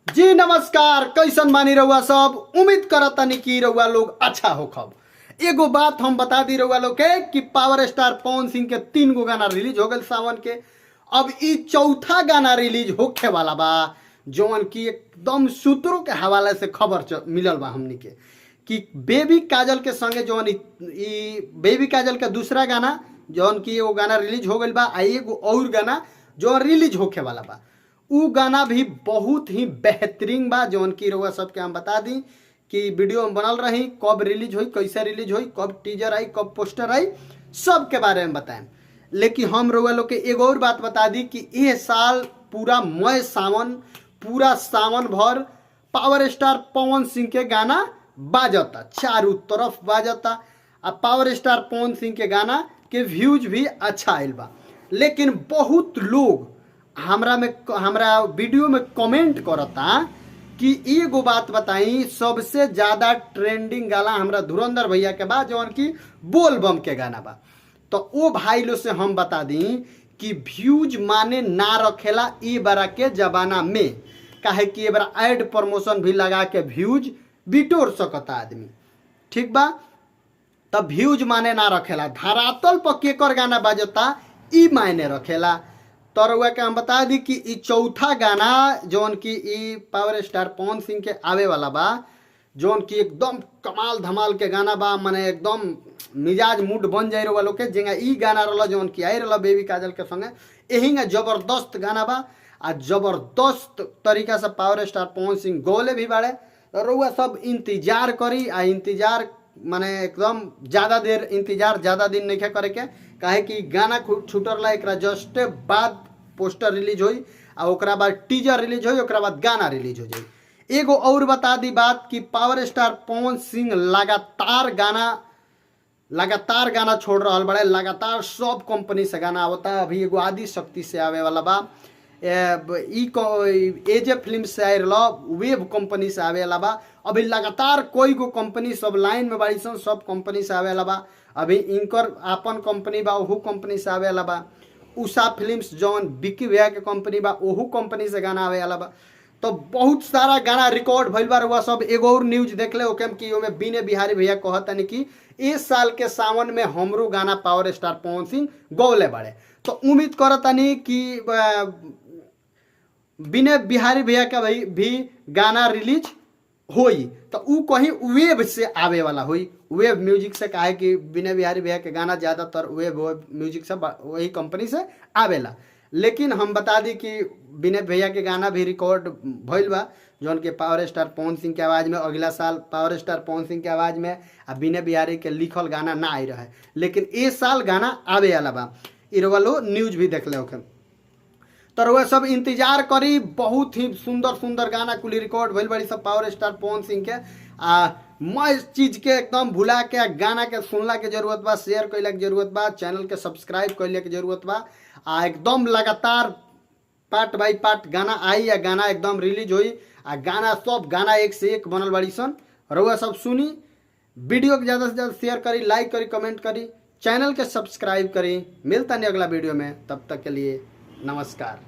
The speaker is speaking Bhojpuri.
जी नमस्कार। कैसन मानी रउआ सब? उम्मीद करतानी कि रउआ लोग अच्छा होखब। एगो बात हम बता दी रउआ लोग के कि पावर स्टार पवन सिंह के 3 गो गाना रिलीज हो गए सावन के। अब ई चौथा गाना रिलीज होखे वाला बा, जौन की एकदम सूत्रों के हवाले से खबर मिलल बा हमनी के कि बेबी काजल के संगे जौन ई बेबी काजल के दूसरा गाना जौन की एगो गाना रिलीज हो गइल बा आ एगो और गाना जौन रिलीज होखे वाला बा, उ गाना भी बहुत ही बेहतरीन बा। जौन की रउआ सबके हम बता दी कि वीडियो में बनल रही, कब रिलीज होई, कैसे रिलीज होई, कब टीजर आई, कब पोस्टर आई, सब के बारे में बताएं। लेकिन हम रउआ लोग के एगो और बात बता दी कि ये साल पूरा मय सावन, पूरा सावन भर पावर स्टार पवन सिंह के गाना बाजता, चारों तरफ बाजता। आ पावर स्टार पवन सिंह के गाना के व्यूज भी अच्छा आयल बा। लेकिन बहुत लोग हमरा वीडियो में कमेंट करता कि एगो बात बताई, सबसे ज्यादा ट्रेंडिंग गाना हमरा धुरंधर भैया के बा, जौन की बोल बम के गाना बा। तो वो भाई लोग से हम बता दी कि व्यूज माने ना रखेला ई बारा के जमाना में, काहे कि ए बारा एड प्रमोशन भी लगा के व्यूज बिटोर सकता आदमी, ठीक बा। तब व्यूज माने ना रखेला, धरातल पर केकर गाना बाजता ई मायने रखेला। तो रउआ के हम बता दी कि ई चौथा गाना जौन की ई पावर स्टार पवन सिंह के आवे वाला बा, जौन की एकदम कमाल धमाल के गाना बा, माने एकदम मिजाज मूड बन जाए रउआ लोग के। जेंगा ई गाना रहल जौन की आई रहल बेबी काजल के संगे, एहिंगा जबरदस्त गाना बा आ जबरदस्त तरीका से पावर स्टार पवन सिंह गौले भी बाड़े। तो रउआ सब इंतजार करी आ इंतजार माने एकदम ज़्यादा देर इंतजार ज़्यादा दिन नहीं करे के, काहे कि गाना छूटल रहा एकरा जस्ट बाद पोस्टर रिलीज होई आ ओकरा बाद टीजर रिलीज होई, ओकरा बाद गाना रिलीज हो जाई। एगो और बता दी बात कि पावर स्टार पवन सिंह लगातार गाना छोड़ रहा बड़े, लगातार सब कंपनी से गाना आवता। अभी एगो आदि शक्ति से आवे वाला बा, एजे फिल्म से आए रहा, वेब कंपनी से आवे वाला बा। अभी लगातार कोई गो कंपनी सब लाइन में बाड़ी सन, सब कंपनी से आवे वाला बा। अभी इनकर आपन कंपनी बा, ओहू कंपनी से आवे वाला बा। उषा फिल्म्स जौन विक्की भैया के कंपनी बा, ओहू कंपनी से गाना आवे वाला बा। तो बहुत सारा गाना रिकॉर्ड भइल बा। रउआ सब एगो और न्यूज देख ले ओके कि ओमे विनय बिहारी भैया कहतनी कि इस साल के सावन में हमरो गाना पावर स्टार पवन सिंह गौले बाड़े। तो उम्मीद करतनी कि विनय बिहारी भैया का भाई भी गाना रिलीज होई, तो उ कहीं वेब से आवे वाला होई, वेब म्यूजिक से। काहे कि विनय बिहारी भैया के गाना ज़्यादातर वेब म्यूजिक से वही कंपनी से आवेला। लेकिन हम बता दी कि विनय भैया के गाना भी रिकॉर्ड भइल बा, जौन के पावर स्टार पवन सिंह के आवाज़ में अगला साल पावर स्टार पवन सिंह के आवाज़ में आ विनय बिहारी के लिखल गाना ना आई रहे, लेकिन इस साल गाना आवे वाला बा। ई रउआ लोग न्यूज भी देख ले होखे। तो रउआ सब इंतजार करी, बहुत ही सुंदर सुंदर गाना कुली रिकॉर्ड भइल बड़ी सब पावर स्टार पवन सिंह के। आ मस्त चीज के एकदम भुला के गाना के सुनला के जरूरत बा, शेयर कैला के जरूरत बा, चैनल के सब्सक्राइब कैले के जरूरत बा। आ एकदम लगातार पार्ट बाई पार्ट गाना आई आ गाना एकदम रिलीज होई आ गाना सब गाना एक से एक बनल बड़ी सन। रउआ सब सुनी, वीडियो के ज़्यादा से ज़्यादा शेयर करी, लाइक करी, कमेंट करी, चैनल के सब्सक्राइब करी। मिलता नहीं अगला वीडियो में, तब तक के लिए नमस्कार।